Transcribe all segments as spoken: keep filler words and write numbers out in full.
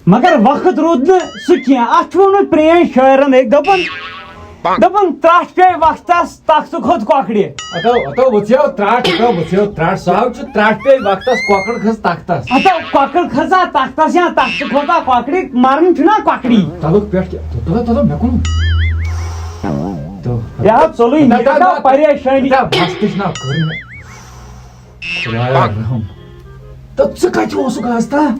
مگر وقت روٗد نہٕ سُہ کینٛہہ۔ اتھ چھُ ووٚنمُت پرٛٲنۍ شٲعرن أکۍ، دوٚپُن، دوٚپُن، ترٛٹھ پیٚیہِ وقتس، تختہٕ کھوٚت کۄکرِ۔ ہتو، ہتو، وٕژھیو ترٛٹھ، ہتو، وٕژھیو ترٛٹھ۔ سُہ حظ چھُ ترٛٹھ پیٚیہِ وقتس، کۄکر کھٔژ تختس۔ ہتو، کۄکر کھٔژا تختس یا تختہٕ کھوٚتا کۄکرِ، مرُن چھُنہ کۄکرِ۔ تلُک پٮ۪ٹھ کیٛاہ؟ تلو، تلو، مےٚ کُن۔ تو۔ یہِ حظ ژوٚلُے، یہِ کتھ آو پریشٲنی۔ ہتا، بس تہِ چھُنہ کٔر مےٚ۔ خدایا رحم۔ تہٕ ژٕ کتہِ اوسُکھ آز تام؟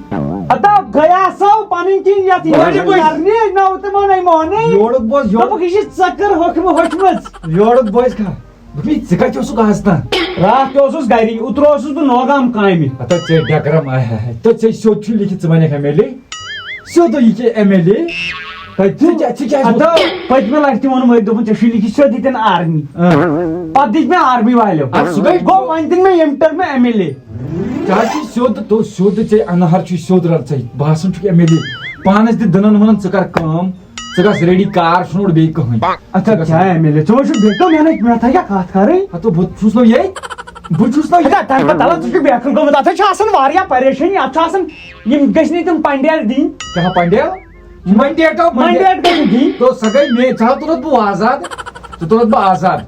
ہتا، گٔیاسو پنٕنۍ کِنۍ یتھ وۄنۍ یورٕ بہٕ کرنہِ، نہ تِمو نے مونٕے۔ یورُک بوز، یورُک۔ دوٚپُکھ، یہِ چھِ ژٔکٕر ہوٚکھمہٕ ہوٚچھمٕژ۔ یورُک بوز کھا۔ دوٚپمَے، ژٕ کَتہِ اوسُکھ آز تام؟ راتھ تہِ اوسُس گَری، اوترٕ اوسُس بہٕ نوگام کامہِ۔ ہتا ژےٚ ڈٮ۪کرَم، آے ہاے ہاے۔ تہٕ ژےٚ سیوٚد چھُ لیکھِتھ، ژٕ وَنَکھ ایم ایل اے؟ سیوٚد یہِ کہِ ایم ایل اے؟ کَتہِ؟ ژٕ کیٛاہ، ژٕ کیٛازِ ہتا، پٔتمہِ لَٹہِ تہِ ووٚنُم أکۍ، دوٚپُن، "ژےٚ چھُے لیکھِتھ سیوٚد ییٚتٮ۪ن آرمی۔" اۭں۔ پَتہٕ دِتۍ مےٚ آرمی والیو۔ اَدٕ سُہ گٔے گوٚو، وۄنۍ دِن مےٚ ییٚمہِ ٹٔرمہِ ایم ایل اے۔ ژےٚ حظ چھُے سیوٚد، تو سیوٚد ژےٚ اَنہار چھُے سیوٚد رَل ژےٚ باسان چھُکھ ایم ایل اے۔ پانَس دِ دٕنَن وٕنَن، ژٕ کَر کٲم۔ ژٕ گژھ ریڈی، کار چھُنہٕ اورٕ بیٚیہِ کٕہٕنۍ۔ اچھا، ژٕ گژھ کیٛاہ ایم ایل اے؟ ژٕ وٕچھ بیٚیہِ کَم، مےٚ نَے، مےٚ تھایہِ کیٛاہ کَتھ کَرٕنۍ؟ ہَتو بہٕ چھُس نہٕ ییٚتہِ، بہٕ چھُس نہٕ اچھا، تَمہِ پَتہٕ دَپان ژٕ چھُکھ بیکھُن گوٚمُت، اَتھ حظ چھِ آسان واریاہ پریشٲنی، اَتھ چھُ آسان، یِم گٔژھۍ نہٕ تِم پنڈیل دِنۍ۔ کیٛاہ پنڈیل؟ مَنڈیٹ ہا، مَنڈیٹ۔ مَنڈیٹ گٔژھۍ دِنۍ۔ تو سۄ گٔے مے، ژٕ ہا تُلُتھ بہٕ آزاد، ژٕ تُلُتھ بہٕ آزاد۔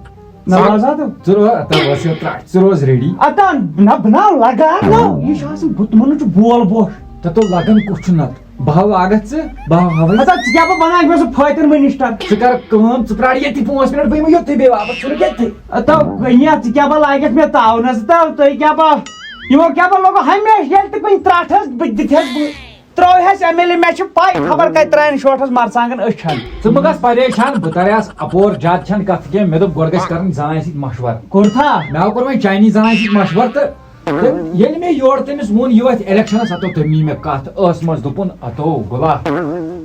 نہ، ژٕ آزاد۔ ژٕ رو-، تَتھ ٲس یہِ ترٛٹھ، ژٕ روز ریڈی۔ اَتھ نہ، بہٕ نہ لگان، نہ، یہِ چھُ آسان، بہٕ تِمَن چھُ بول بوش۔ تَتھ تو لگان کُس چھُ نَتہٕ؟ بہٕ ہاوٕ لاگَتھ ژٕ، بہٕ ہاوٕ ہاوَے۔ ہتا، ژٕ کیٛاہ بہٕ بَناوَکھ مےٚ سُہ فٲطر مِنِسٹر؟ ژٕ کَر کٲم، ژٕ پرٛار ییٚتی پانٛژھ مِنٹ، بہٕ یِمہٕ یوٚتُے بیٚیہِ واپَس، ژٕ رُک ییٚتھٕے۔ ہتا، گٔیہ ژٕ کیٛاہ بہٕ لاگَکھ مےٚ تاونَس، ہتا، تُہۍ کیٛاہ بہٕ، یِمو کیٛاہ بہٕ لوگُو ہمیشہِ ییٚلہِ تہِ کُنہِ ترٛٹھ ٲس، بہٕ تہِ دِتھ ہٮ۪س بہٕ، ترٛٲوۍ ہٮ۪س ایم ایل اے، مےٚ چھِ پَے خبر کَتہِ ترٛایَن شوٹھَس مَرژٕوانٛگَن أچھَن۔ ژٕ مہٕ گژھ پریشان، بہٕ تَرِ آس اَپور زیادٕ چھَنہٕ کَتھ کینٛہہ، مےٚ دوٚپ گۄڈٕ گژھِ کَرٕنۍ زنانہِ سۭتۍ مَشوَر۔ کوٚر تھا؟ مےٚ ہا کوٚر وۄنۍ چاینی زنانہِ سۭتۍ مَشوَر تہٕ تہٕ ییٚلہِ مےٚ یورٕ تٔمِس ووٚن، یہِ وَتھِ اِلیکشَنَس، ہَتو تٔمۍ نی مےٚ کَتھ ٲس منٛز، دوٚپُن، "ہَتو گُلا"،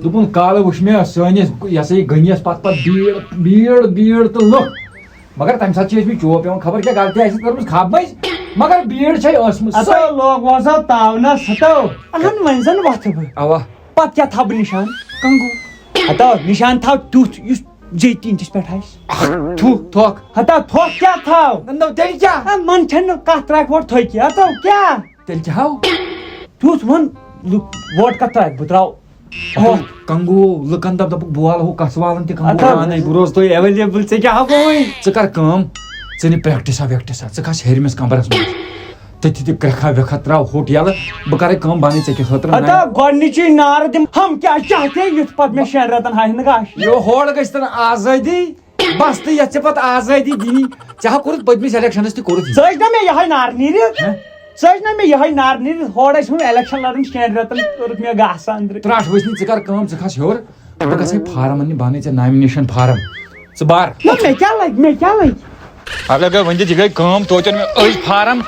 دوٚپُن، "کالہٕ وٕچھ مےٚ سٲنِس، یہِ ہسا یہِ گٔنیَس پَتہٕ پَتہٕ بیٖڑ، بیٖڑ، بیٖڑ تہٕ لُکھ، مگر تَمہِ ساتہٕ چھِ ٲسۍ مٕتۍ چوب پٮ۪وان، خبر کیٛاہ غلطی آسہِ کٔرمٕژ خابہٕ منٛز، مگر بیٖڑ چھے ٲسمٕژ سۄے۔" ہَتو لوگ وۄزو تاونَس، ہَتو۔ اَہَن، وۄنۍ زَن وۄتھٕ بہٕ۔ اَوا۔ پَتہٕ کیٛاہ تھاوٕ بہٕ نِشان؟ کنٛگوٗ۔ ہَتو، نِشان تھاو تیُتھ، یُس زے ٹیٖنٛتِس پٮ۪ٹھ آسہِ۔ تھُو، تھۄکھ۔ ہتا تھۄکھ کیٛاہ تھاو؟ نہ، تیٚلہِ کیٛاہ؟ ہے، من چھَنہٕ کَتھ ترٛاوَکھ وۄٹھ تھۄکہِ۔ ہتا کیٛاہ؟ تیٚلہِ کیٛاہ ہاو؟ تیُتھ وَن، لُکھ ووٹ کَتھ ترٛاوَکھ؟ بہٕ ترٛاوٕ ہُتھ۔ کنگو، لُکَن دَپ، دَپُکھ، بہٕ والہٕ ہُہ کَسہٕ والَن تہِ کنگو ہتا، پانَے۔ بہٕ روزٕ تۄہہِ ایویلیبل، ژےٚ کیٛاہ ہاو وۄنۍ؟ ژٕ کَر کٲم، ژٕ نہِ پرٛیکٹِسا ویکٹِسا، ژٕ کھَس ہیٚرمِس کَمرَس منٛز۔ تٔتھی تہِ کرٛٮ۪کھا وٮ۪کھا ترٛاو ہوٚٹ یَلہٕ، بہٕ کَرَے کٲم، بَنَے ژےٚ کیٛاہ خٲطرٕ ہتا نَے۔ گۄڈٕنِچی نار دِم، ہم کیٛاہ چاہتے یُتھ پَتہٕ مےٚ شٮ۪ن رٮ۪تَن ہاوِ نہٕ گاش۔ یو ہورٕ گژھِ تَن آزٲدی، بَس تہٕ یَتھ ژےٚ پَتہٕ آزٲدی دِنی، ژےٚ ہا کوٚرُتھ پٔتمِس اِلیکشَنَس تہِ کوٚرُتھ یہِ۔ ژٕ ٲسۍ نا مےٚ یِہوٚے نار نیٖرِتھ؟ ہہ؟ ژٕ ٲسۍ نا مےٚ یِہوٚے نار نیٖرِتھ؟ ہورٕ ٲسۍ ہُم اِلیکشَن لَڑان شٮ۪ن رٮ۪تَن، کوٚرُتھ مےٚ گاسہٕ أنٛدرٕ۔ ترٛٹھ وٕچھنہِ، ژٕ کَر کٲم، ژٕ کھَس ہیوٚر، بہٕ گژھَے فارم اَننہِ، بہٕ اَنَے ژےٚ نامِنیشَن فارم۔ ژٕ بار۔ نہ، مےٚ کیٛاہ لَگہِ، مےٚ کیٛاہ لَگہِ؟ اگر گٔے وۄنۍ دِ، یہِ گٔے کٲم، توتہِ اوٚن مےٚ أزۍ فارم۔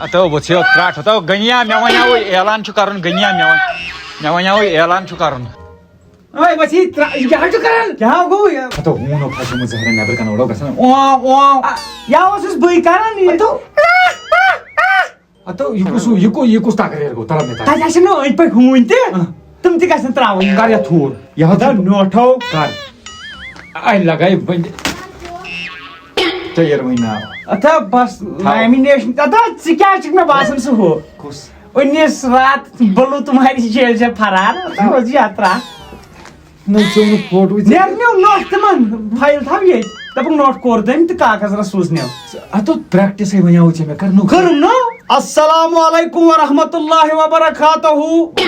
ہتو وٕژھیو ترٛٹھ، ہتو گٔنیا، مےٚ وَنیٛاوُے اعلان چھُ کَرُن، گٔنیا مےٚ وَن-، مےٚ وَنیٛاوُے اعلان چھُ کَرُن۔ اوے وٕژھی ترٛ-، یہِ کیٛاہ چھُ کَران؟ کیٛاہ گوٚو یہِ؟ ہتو ہوٗن اوس پھسیومُت زہرٮ۪ن نٮ۪برٕ کَنہِ، اورٕ اوس گژھان، او، او۔ آ، یا اوسُس بٕے کَران یہِ۔ ہتو۔ ہتو، یہِ کُس، یہِ کُ-، یہِ کُس تقریر گوٚو؟ تَلہ مےٚ تَلہ۔ تَتہِ آسن نہٕ أنٛدۍ پٔکۍ ہوٗنۍ تہِ۔ اۭں۔ تِم تہِ گژھن ترٛاوٕنۍ۔ کر یَتھ تھوٗر؟ یہِ ہسا ہتا نوٹھو۔ کر۔ اَے لگاے وۄنۍ۔ ژےٚ یِروٕنۍ ناو۔ ہتا بس تھاو۔ نامنیشن۔ ہتا ژٕ کیٛاہ چھُکھ مےٚ باسان سُہ ہُہ؟ کُس؟ انیس رات بلو تمہاری جیل سے فرار۔ ہتا روزی یاترا۔ نہ، ژےٚ ووٚنُتھ فوٹوٕے ژےٚ۔ نیرنیو نوٹ تِمن، فایل تھاو ییٚتہِ۔ دَپُن نوٹ کوٚر تٔمۍ تہٕ کاغذ رَس سوٗزنیو۔ ژٕ، اَتھ دوٚپ پرٛیکٹِسٕے وَنیٛاوُے ژےٚ مےٚ، کَر نوٚو۔ کٔرٕم نو۔ السلام علیکم ورحمۃ اللہ وبرکاتہ۔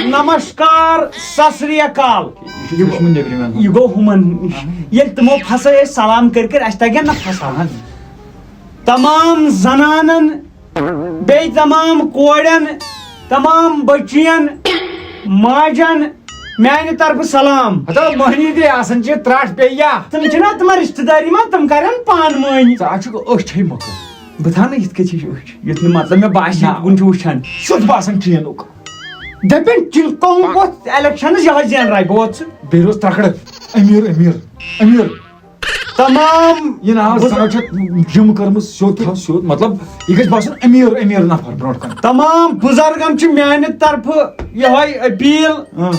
نمسکار، ست سری اکال۔ یہِ چھُ دُشمن نیٚبرِمٮ۪ن ہُنٛد۔ یہِ گوٚو ہُمن نِش۔ اہن۔ ییٚلہِ تِمو پھسٲے أسۍ سلام کٔرۍ کٔرۍ، اَسہِ تَگہِ ہا نہ پھساوُن۔ اہن۔ تمام زنانن بیٚیہِ تمام کورٮ۪ن، تمام بٔچِین، ماجن، میانہِ طرفہٕ سلام۔ ہتو مۄہنی تہِ آسان چھِ ترٛٹھ بیٚیہِ یا۔ تِم چھِنہ تِمن رشتہٕ داری منٛز، تِم کرن پانہٕ مٲنۍ۔ ژٕ اَتھ چھُکھ أچھ ہے مۄکل۔ بہٕ تھاو نہٕ یِتھ کٔنۍ چھِ أچھ، یُتھ نہٕ مطلب مےٚ باسہِ نہ۔ کُن چھُ وٕچھان۔ سیوٚد باسان ٹرینُک۔ دٔپِنۍ چِنکوم بہٕ۔ پوٚتھ الیکشنس یِہوٚے زینہٕ راے بہٕ ووت ژٕ۔ بیٚیہِ روز ترٛکھڑ۔ أمیٖر، أمیٖر، أمیٖر۔ تمام یہِ نہ حظ بہٕ زَن چھِ جِم کٔرمٕژ سیوٚد تھاو سیوٚد، مطلب، یہِ گژھِ باسُن أمیٖر أمیٖر نفر برونٛٹھ کَنہِ۔ تمام بُزرگن چھِ میانہِ طرفہٕ یِہوٚے اپیٖل اۭں۔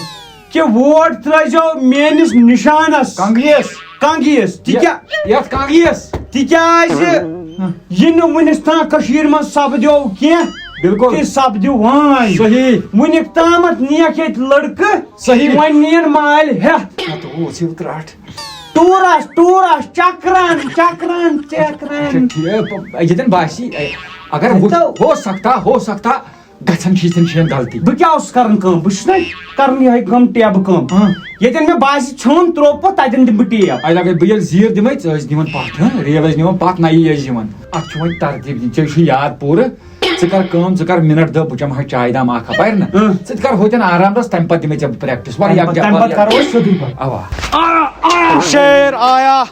کہِ ووٹ ترٲیزیو میٲنِس نِشانس کنگیس۔ کنگیس۔ تِکیٛاہ-، یَتھ کنگیس۔ تِکیٛازِ اۭں۔ یہِ نہٕ وُنِس تام کٔشیٖرِ منٛز سپدیو کینٛہہ۔ بِلکُل۔ تہِ سپدِ وٲنۍ۔ صحیح۔ وُنیُک تامَتھ نِیَکھ ییٚتہِ لٔڑکہٕ، صحیح۔ وۄنۍ نِیَن مالۍ ہٮ۪تھ۔ ہتہٕ وُہ ژھِو ترٛٹھ۔ ٹوٗر آس، ٹوٗر آس، چکران، چکران، چکران۔ اچھا، ٹھیٖک۔ ییٚتٮ۪ن باسی، اگر ہتو۔ ہو سکتا، ہو سکتا، گژھان چھِ یِتھٮ۪ن جایَن غلطی۔ بہٕ کیٛاہ اوسُس کران کٲم؟ بہٕ چھُس نہ کران یِہوٚے کٲم، ٹیبہٕ کٲم۔ ہاں۔ ییٚتٮ۪ن مےٚ باسہِ ژھیوٚن تروو پوٚت، تَتٮ۪ن دِمہٕ بہٕ ٹیب۔ اَسہِ لگے بہٕ ییٚلہِ زیٖر دِمے، ژٕ ٲسۍ نِوان پَتھ، ہاں؟ ریل ٲسۍ نِوان پَتھ، نہ یی ٲسۍ یِوان۔ اَتھ چھُ وۄنۍ ترتیٖب دِنۍ، ژےٚ چھُے یاد پوٗرٕ۔ ژٕ کر کٲم، ژٕ کر مِنٹ دہ، بہٕ چمہٕ ہا چاے دام اکھ اپارِ نہ۔ اۭں۔ ژٕ تہِ کر ہوتٮ۪ن آرام دس، تمہِ پتہٕ دِمے ژےٚ بہٕ پریکٹس۔ وار تمہِ یکجاہ، پتہٕ، تمہِ وار پتہٕ کرو یکجاہ۔ أسۍ سیوٚدُے پتہٕ۔ اوا۔ شیر آیا،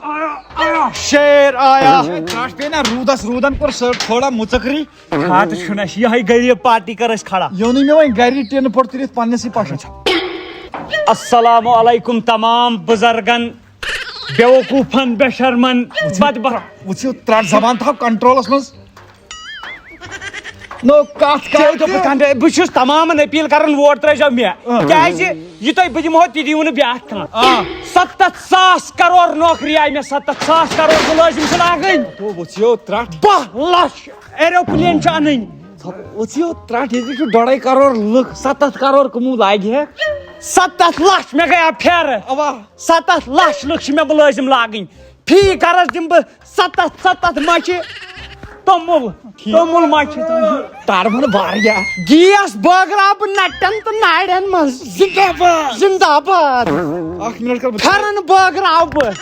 شیر آیا۔ اچھا، ترٛٹھ پیٚیہِ نہ روٗدس، روٗدن کوٚر سٲر تھوڑا مُژکری۔ ہا، تہٕ چھُنہٕ اَسہِ یِہوٚے غریٖب پارٹی کر اَسہِ کھڑا۔ یہِ اوٚنُے مےٚ وۄنۍ گری ٹِنہٕ پھوٚٹ تُلِتھ پننِسٕے پشس۔ السلام علیکم تمام بزرگن، بیوقوفن، بے شرمن، بدبخت۔ وٕچھِو، ترٛٹھ زبان تھاو کنٹرولس منٛز۔ نو کتھ کر ژےٚ دوٚپُتھ تہِ۔ کنٹرول، بہٕ چھُس تمامن اپیل کران، ووٹ ترٲیزیو مےٚ۔ اۭں۔ کیازِ یہِ تۄہہِ بہٕ دِمہو تہِ دِیِو نہٕ بیٛاکھ کانٛہہ۔ آ۔ ستتھ ساس کرور نوکری آیہِ مےٚ، ستتھ ساس کرور مُلٲزِم چھِ لاگٕنۍ۔ تو وٕچھِو ترٛٹھ۔ باہ لچھ ایروپلین چھِ انٕنۍ۔ وٕچھِو ترٛٹھ، ییٚتہِ چھُ ڈۄڈے کرور لُکھ، ستتھ کرور کٕمو لاگہِ ہے؟ ستتھ لچھ مےٚ گٔیا پھیرٕ۔ اوا۔ ستتھ لچھ لُکھ چھِ مےٚ مُلٲزِم لاگٕنۍ۔ فی گرس دِمہٕ بہٕ ستتھ، ستتھ مچہِ توٚمُل، ٹھیٖک۔ توٚمُل مچہِ۔ تارٕ بنہٕ واریاہ۔ گیس بٲگراو بہٕ نٹن تہٕ ناڑٮ۪ن منٛز۔ زندہ باد۔ زندہ باد۔ اکھ منٹ کر بہٕ۔ پھٮ۪رن بٲگراو بہٕ۔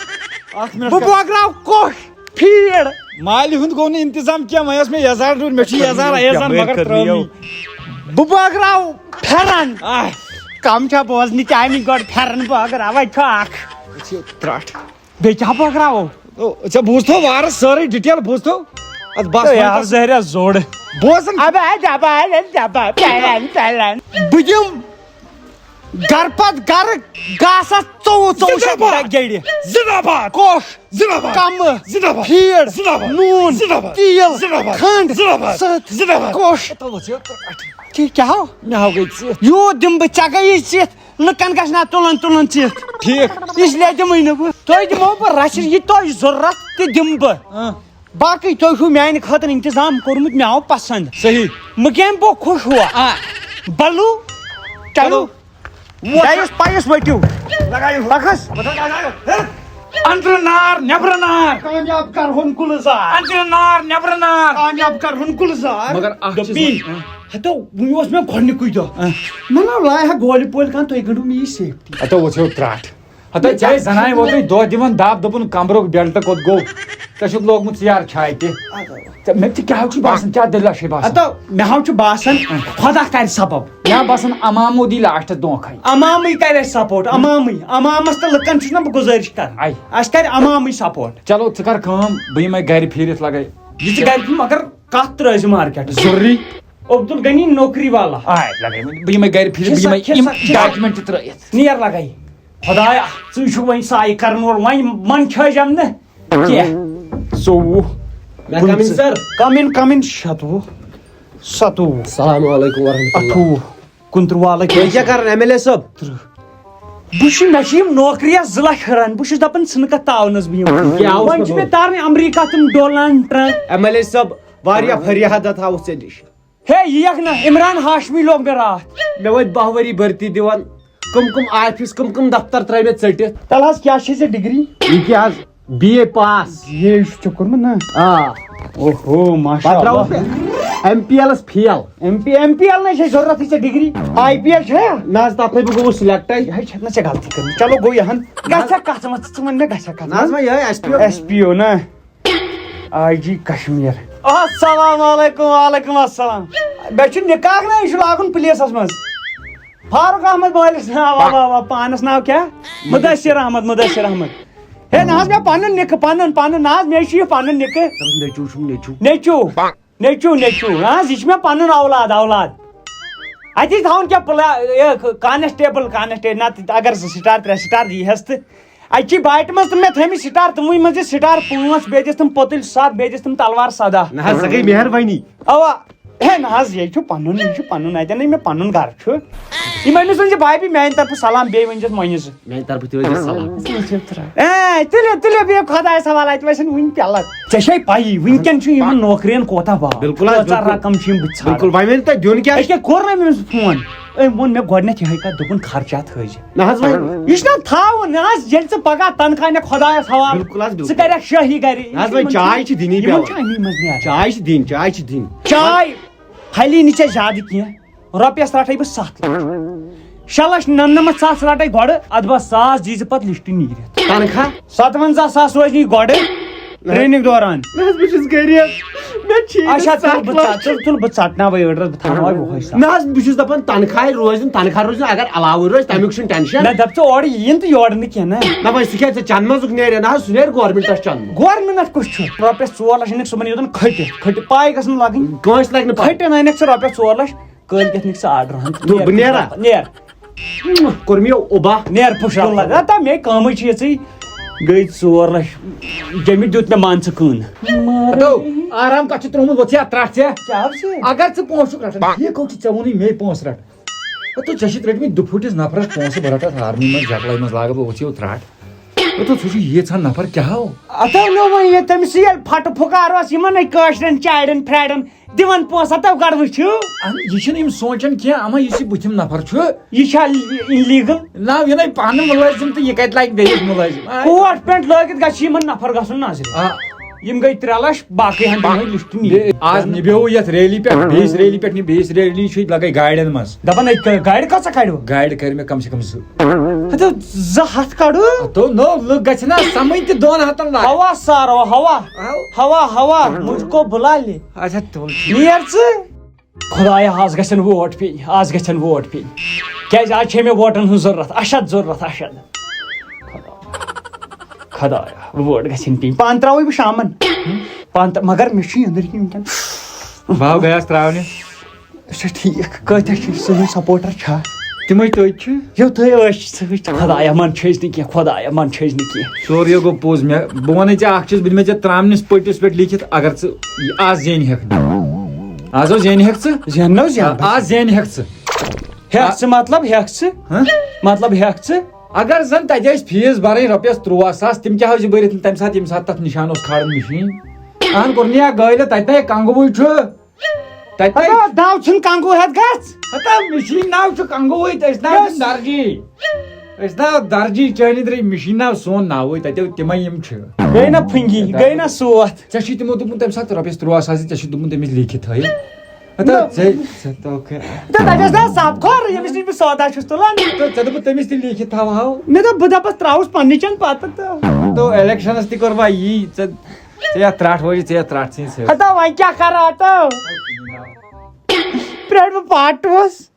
اکھ منٹ بہٕ کر۔ بٲگراو کوٚش، فیٖڈ۔ مالہِ ہُنٛد گوٚو نہٕ انتظام کینٛہہ، وۄنۍ ٲس مےٚ یزار ڈوٗر، مےٚ چھُ یزار ایزان مگر ترٲوٕے۔ بہٕ بٲگراو پھٮ۪رن۔ آہ۔ کم چھا بوزنہِ چانہِ گۄڈٕ پھٮ۪رن بٲگراوے چھُ اکھ۔ وٕچھِو ترٛٹھ۔ بیٚیہِ کیٛاہ بٲگراوو؟ او، ژےٚ بوٗزتھو وارٕ سٲرٕے ڈِٹیل بوٗزتھو؟ اَتھ بس تہٕ وۄنۍ یہِ حظ بس۔ زہریا زوٚڑ۔ بوزان۔ ابے، ابے، ابے، ابے، پھٮ۪رن، پھٮ۪رن۔ بہٕ دِمہٕ گرٕ پتہٕ گرٕ گاسس ژوٚوُہ، ژوٚوُہ شیٚتھ زندہ باد۔ گیڑِ۔ زندہ باد۔ کوٚش۔ زندہ باد۔ کمہٕ۔ زندہ باد۔ فیٖڈ۔ زندہ باد۔ نوٗن۔ زندہ باد۔ تیٖل۔ زندہ باد۔ کھنٛڈ۔ زندہ باد۔ سٕژ۔ زندہ باد۔ کوٚش۔ تہٕ وٕچھ یہِ ترٛٹھ۔ ٹھیٖک کیٛاہ ہو؟ مےٚ ہاو گٔے ژِتھ۔ یوٗت دِمہٕ بہٕ ژےٚ گٔیی ژِتھ۔ لُکن گژھِ نہ تُلن تُلن ژِتھ۔ ٹھیٖک۔ اس لیے دِمٕے نہٕ بہٕ۔ تۄہہِ دِمو بہٕ رَژھِ، یہِ تۄہہِ ضروٗرت تہِ دِمہٕ بہٕ۔ اۭں۔ باقٕے تۄہہِ چھُو میانہِ خٲطرٕ انتظام کوٚرمُت، مےٚ آو پسنٛد۔ صحیح۔ مُقیم بہٕ خوش ہوا۔ آ۔ بلو۔ چلو۔ چلو۔ ڈایِس پایِس ؤٹِو۔ لگایو۔ پکس۔ اندرٕ نار، نٮ۪برٕ نار۔ کامیاب کرہون گُلزار۔ اندرٕ نار، نٮ۪برٕ نار۔ کامیاب کرہون گُلزار۔ مگر اکھ چیٖز دوٚپی، وَن۔ ہتو، وۄنۍ اوس مےٚ گۄڈنیُکُے دۄہ۔ آ۔ مےٚ نہ لایہِ ہا گولہِ پولہِ کانٛہہ، تُہۍ گٔنٛڈِو مےٚ یہِ سیفٹی۔ ہتو، وٕچھِو ترٛٹھ۔ ہتو، ژےٚ ٲسۍ زنانہِ ووتُے دۄہ دِوان دب، دوٚپُن کمبرُک بیلٹ کوٚت گوٚو؟ ژےٚ چھُکھ لوگمُت ژیر چھاے تہِ۔ ہتو۔ ژےٚ، مےٚ تہِ کیٛاہ چھُ باسان، کیٛاہ دٔلیٖلہ چھے باسان؟ ہتو، مےٚ ہاو چھُ باسان، خۄدا کرِ سبب۔ مےٚ باسان امامو دی لاسٹس دھوکھے۔ امامٕے کرِ اَسہِ سپورٹ، امامٕے۔ امامس تہٕ لُکن چھُس نہ بہٕ گُزٲرِش کران۔ آے۔ اَسہِ کرِ امامٕے سپورٹ۔ چلو، ژٕ کر کٲم، بہٕ یِمے گرِ پھیٖرِتھ لگے۔ یہِ ژٕ گرِ پھیٖر، مگر کتھ ترٲے زِ مارکیٹس۔ ضروٗری۔ عبدالغنی نوکری والا۔ آے، لگے وۄنۍ۔ بہٕ یِمے گرِ پھیٖرِتھ، بہٕ یِمے یِم ڈاکیومنٹ تہِ ترٲیِتھ۔ نیر لگے۔ خدایا، ژٕ چھُکھ وۄنۍ سایہِ کرن وول، وۄنۍ من چھٲجم نہٕ کینٛہہ۔ ژوٚوُہ۔ May I come in, sir? Come in, come in، شتوُہ، ستوُہ، السلام علیکم ورحمۃ اللہ۔ اَٹھووُہ، کُنترٕہ وعلیکم۔ تُہۍ کیٛاہ کران، ایم ایل اے صٲب؟ ترٕٛہ۔ بہٕ چھُس، مےٚ چھِ یِم نوکریہ زٕ لچھ ہُران، بہٕ چھُس دپان ژھٕنہٕ کتھ تاونس بہٕ یِم۔ یہِ آوُس وۄنۍ چھُ بہٕ مےٚ ترنہِ امریکہ تِم ڈولان ٹرٛک۔ ایم ایل اے صٲب، واریاہ فریادت آوُس ژےٚ نِش۔ ہے، یِیَکھ نہ، عمران ہاشمی لوگ مےٚ راتھ۔ مےٚ وٲتۍ باہ ؤری بھرتی دِوان۔ کٕم کٕم آفس، کٕم کٕم دفتر ترٲے مےٚ ژٔٹِتھ۔ تَلہٕ حظ، کیٛاہ چھے ژےٚ ڈگری؟ یہِ کیٛاہ حظ؟ B A pass. B A چھُ ژےٚ کوٚرمُت نا؟ آ۔ اوہو، ماشاء پتہٕ اللہ۔ درٛاوُس بہٕ M P L's fail. M P, M P L نَے چھے ضروٗرتٕے ژےٚ ڈگری۔ آی پی ایل چھےٚ؟ نہ حظ، تَتھ نَے بہٕ گوٚوُس سلیکٹے۔ یہِ حظ چھَکھ نہ ژےٚ غلطی کٔرمٕژ۔ چلو، گوٚو یہِ ہن۔ گژھِ کَتھ ژٕ وَن، ژٕ وَن مےٚ گژھِ کَتھ۔ نہ حظ، وۄنۍ یِہوٚے ایس پی او۔ ایس پی او نا؟ آی جی کشمیر۔ السلام علیکم۔ وعلیکم السلام۔ مےٚ چھُ نکاح نا، یہِ چھُ لاگُن پُلیٖسَس منٛز۔ فاروق احمد مٲلِس ناو، اوا، اوا، پانَس ناو کیٛاہ؟ مدثر احمد، مدثر احمد۔ ہے، نہ حظ، مےٚ پَنُن نِکہٕ، پَنُن، پَنُن، نہ حظ، مےٚ چھُ یہِ پَنُن نِکہٕ۔ نیٚچوٗ چھُم، نیٚچوٗ۔ نیٚچوٗ، نیٚچوٗ، نہ حظ، یہِ چھُ مےٚ پَنُن اولاد، اولاد۔ اَتی تھاوُن کیٛاہ پٕلا-، یہِ، کانسٹیبل، کانسٹیبل، نَتہٕ اگر زٕ سٹار، ترٛےٚ سٹار یی ہَس تہٕ اَتہِ چھِ باٹہِ منٛز تہٕ مےٚ تھٲیمٕتۍ سٹار تِموٕے منٛز، یہِ سٹار پانٛژھ، بیٚیہِ دِژ تِم پوٚتُلۍ ستھ، بیٚیہِ دِژ تِم تلوار سداہ۔ نہ حظ، سۄ گٔے مہربٲنی۔ اوا، ہے نہ حظ، یہِ چھُ پنُن، یہِ چھُ پنُن، اَتٮ۪ن ہے مےٚ پنُن گرٕ چھُ۔ یِم أمِس ؤنۍ زِ بھابھی میانہِ طرفہٕ سلام، بیٚیہِ ؤنۍ زٮ۪س مۄنہِ زٕ۔ میانہِ طرفہٕ تہِ ؤنۍ زٮ۪س سلام۔ اے، تُلِو، تُلِو، بِہِو خۄدایَس حوالہٕ، اَتہِ وَسن وٕنہِ پیلَر۔ ژےٚ چھے پَیی، وٕنکٮ۪ن چھُ یِمَن نوکرِیَن کوتاہ باو۔ بِلکُل حظ، کۭژاہ بِلکُل۔ رقم چھِ یِم بہٕ ژھانڈان۔ بِلکُل، وۄنۍ ؤنِو تۄہہِ دیُن کیٛاہ؟ أکیٛاہ کوٚر نہٕ أمۍ أمِس فون۔ أمۍ ووٚن مےٚ گۄڈٕنٮ۪تھ یِہوٚے کَتھ، دوٚپُن خرچات تھٲیزِ۔ نہ حظ وۄنۍ۔ یہِ چھُنہ تھاوُن، نہ حظ، ییٚلہِ ژٕ پَگاہ تنخواہ نِکھ خۄدایَس حوالہٕ، بِلکُل حظ، بِلکُل۔ ژٕ کَرٮ۪کھ شٲہی گَرِ۔ نہ حظ وۄنۍ، یِمَن چاے چھِ دِنی یِمَن پٮ۪وان۔ چھُ اَمی منٛز نیران۔ چاے چھِ دِنۍ، چاے چھِ دِنۍ۔ چاے پھلی نہٕ ژےٚ زیادٕ کینٛہہ۔ رۄپیَس رَٹَے بہٕ ستھ لَچھ۔ شےٚ لَچھ نَمنَمَتھ ساس رَٹَے گۄڈٕ، اَدٕ بَس ساس دیٖزِ پَتہٕ لِسٹ نیٖرِتھ۔ تنخواہ؟ ستوَنزاہ ساس روزِ یہِ گۄڈٕ ٹریننگ دوران۔ نہ حظ، بہٕ چھُس غریب، مےٚ چھِی نہٕ اچھا، تُل ستھ بہٕ ژَ-، لَچھ۔ تُل، تُل بہٕ ژَٹناوَے أڑۍ رَس، بہٕ تھاوَے وُہَے ساس۔ نہ حظ، بہٕ چھُس دَپان تنخواہ روزِ نہٕ، تنخواہ روزِ نہٕ، اگر علاوٕے روزِ تَمیُک چھُنہٕ ٹٮ۪نشَن۔ نہ دَپ ژٕ اورٕ یِیِن تہٕ یورٕ نہٕ کینٛہہ نہ۔ نہ وۄنۍ سُہ کیٛاہ، ژےٚ چَنٛدٕ منٛزُک نیرِ نہ حظ، سُہ نیرِ گورمٮ۪نٛٹَس چَنٛدٕ منٛز۔ گورمٮ۪نٛٹَس کُس چھُ؟ رۄپیَس ژور لَچھ أنِکھ صُبحن یوٚتَن کھٔٹِتھ، کھٔٹِتھ پاے گژھن لَگٕنۍ۔ کٲنٛسہِ لَگہِ نہٕ پَے۔ کھٔٹِتھ أنِکھ ژٕ رۄپیَس ژور لَچھ، کٲلۍ کٮ۪تھ نِکھ ژٕ آرڈر ہن۔ تُل، بہٕ نیرا۔ نیر۔ کوٚر مےٚ اوٚبا۔ نیر پُش اپ۔ لگا تا مے کٲمٕے چھِ یِژٕے۔ گٔے ژور لَچھ۔ جیٚمہِ دیُت مےٚ مان ژٕ کٕن۔ ہتو، آرام کتھ چھُ ترٛوومُت، وۄتھ یا ترٛٹھ ژےٚ۔ کیٛاہ حظ چھِ؟ اگر ژٕ پونٛسہٕ چھُکھ رٹان، یہِ کوٚت چھُ ژےٚ ووٚنُے مے پونٛسہٕ رٹ؟ ہتو، ژےٚ چھُے ترٛٲٹمٕتۍ دُپھٹِس نفرس پونٛسہٕ، بہٕ رٹتھ آرمی منٛز، جکلے منٛز لاگہٕ بہٕ، وۄتھ یہِ ترٛٹھ۔ ہتو، ژٕ چھُے ییٖژہن نفر کیٛاہ ہو؟ اتو نو وۄنۍ یہِ تٔمِس ییٚلہِ پھٹہٕ پھُکار اوس یِمن أکۍ کٲشرٮ۪ن چاڑٮ۪ن پھرٛاڑٮ۪ن، دِوان پونٛسہٕ، ہتو گۄڈٕ وٕچھِو۔ اہن، یہِ چھِنہٕ یِم سونٛچان کینٛہہ، اما یُس یہِ بٕتھِم نفر چھُ۔ یہِ چھا لیٖگل؟ نہ، یہِ نَے پانہٕ مُلٲزِم تہٕ یہِ کَتہِ لاگہِ بیٚیِس مُلٲزِم؟ آ۔ کوٹ پینٹ لٲگِتھ گژھِ یِمن نفر گژھُن نظرِ۔ آ۔ یِم گٔے ترٛےٚ لَچھ، باقٕے ہن دِمو لِسٹ نیٖرِتھ۔ آز نِبیوو یَتھ ریلی پٮ۪ٹھ، بیٚیِس ریلی پٮ۪ٹھ نِبیوو، بیٚیِس ریلی چھُے لگے گاڑٮ۪ن منٛز۔ دَپان ہے، گاڑِ کۭژاہ کَڑِو؟ گاڑِ کَرِ مےٚ کم سے کم زٕ۔ ہتو، زٕ ہتھ کَڑو؟ تو نو، لُکھ گژھِ نا سمٕجھ تہِ دۄن ہتن لاگہِ۔ ہوا سارو، ہوا۔ ہوا، ہوا، مجھ کو بلا لے۔ اچھا، تُل۔ نیر ژٕ۔ خدایا، آز گژھن ووٹ پیٚنۍ، آز گژھن ووٹ پیٚنۍ۔ کیٛازِ آز چھے مےٚ ووٹن ہٕنٛز ضروٗرت، اشد ضروٗرت، اشد۔ خدایا، ووٹ گژھن پیٚنۍ۔ پانہٕ ترٛاوَے بہٕ شامن۔ پانہٕ تہ-، مگر مےٚ چھُ أنٛدٕرۍ کِنۍ وٕنکیٚن۔ بہٕ آو گٔیاس ترٛاونہِ۔ اچھا، ٹھیٖک۔ کۭتیٛاہ چھِ سٲنۍ سپورٹر چھا؟ تِمے تٔتۍ چھِ۔ یوٚتُے أسۍ چھِ سۭتۍ۔ خدایا، من چھٔج نہٕ کینٛہہ، خدایا، من چھٔج نہٕ کینٛہہ۔ سورُے گوٚو پوٚز۔ مےٚ، بہٕ وَنَے ژےٚ اَکھ چیٖز، بہٕ دِمَے ژےٚ ترٛامنِس پٔٹِس پٮ۪ٹھ لیٖکھِتھ، اگر ژٕ یہِ آز زینہِ ہٮ۪کھ۔ آز حظ زینہِ ہٮ۪کھ ژٕ۔ زینو زینو۔ آز زینہِ ہٮ۪کھ ژٕ۔ ہٮ۪کھ ژٕ مطلب ہٮ۪کھ ژٕ؟ ہہ؟ مطلب ہٮ۪کھ ژٕ؟ اگر زَن تَتہِ ٲسۍ فیٖس بَرٕنۍ رۄپیَس تُرٛواہ ساس، تِم کیٛاہ حظ چھِ بٔرِتھ تَمہِ ساتہٕ، ییٚمہِ ساتہٕ تَتھ نِشان اوس کھالان مِشیٖن؟ اَہَن کوٚر نہٕ یا گٲلۍ تَتہِ نَے کنٛگوٕے چھُ۔ تَتہِ ہتا، ناو چھُنہٕ کنگو ہٮ۪تھ گژھ۔ ہتا، مِشیٖن ناو چھُ کنگوٕے تہٕ أسۍ ناو چھِ یۄس درجی۔ أسۍ ناو درجی، چٲنی درٕے مِشیٖن ناو سون ناوٕے، تَتہِ تِمَے یِم چھِ۔ گٔے نہ پھنگی، گٔے نہ سوتھ۔ ژےٚ چھُے تِمو دوٚپمُت تَمہِ ساتہٕ رۄپیَس تُرٛواہ ساس، ژےٚ چھُے دوٚپمُت تٔمِس لیٖکھِتھ تھٲیِو۔ ہتا، نہ۔ ژےٚ، ژےٚ تو کھے۔ تہٕ تَتہِ ٲس نہ سب کھور، ییٚمِس نِش بہٕ سودا چھُس تُلان۔ تہٕ ژےٚ دوٚپُت تٔمِس تہِ لیٖکھِتھ تھاوہاو۔ مےٚ دوٚپ، بہٕ دَپَس ترٛاوُس پنٛنہِ چَنٛد پَتہٕ تہٕ۔ تو الیکشنَس تہِ کوٚر وۄنۍ یی، ژےٚ، ژےٚ یَتھ ترٛٹھ وٲجِتھ، ژےٚ یَتھ ترٛٹھ ژھٕنۍ سۭتۍ۔ ہتا، وۄنۍ کیٛاہ کَرٕ ہتو؟ پرٛٮ۪ٹھ بہٕ پاٹوس۔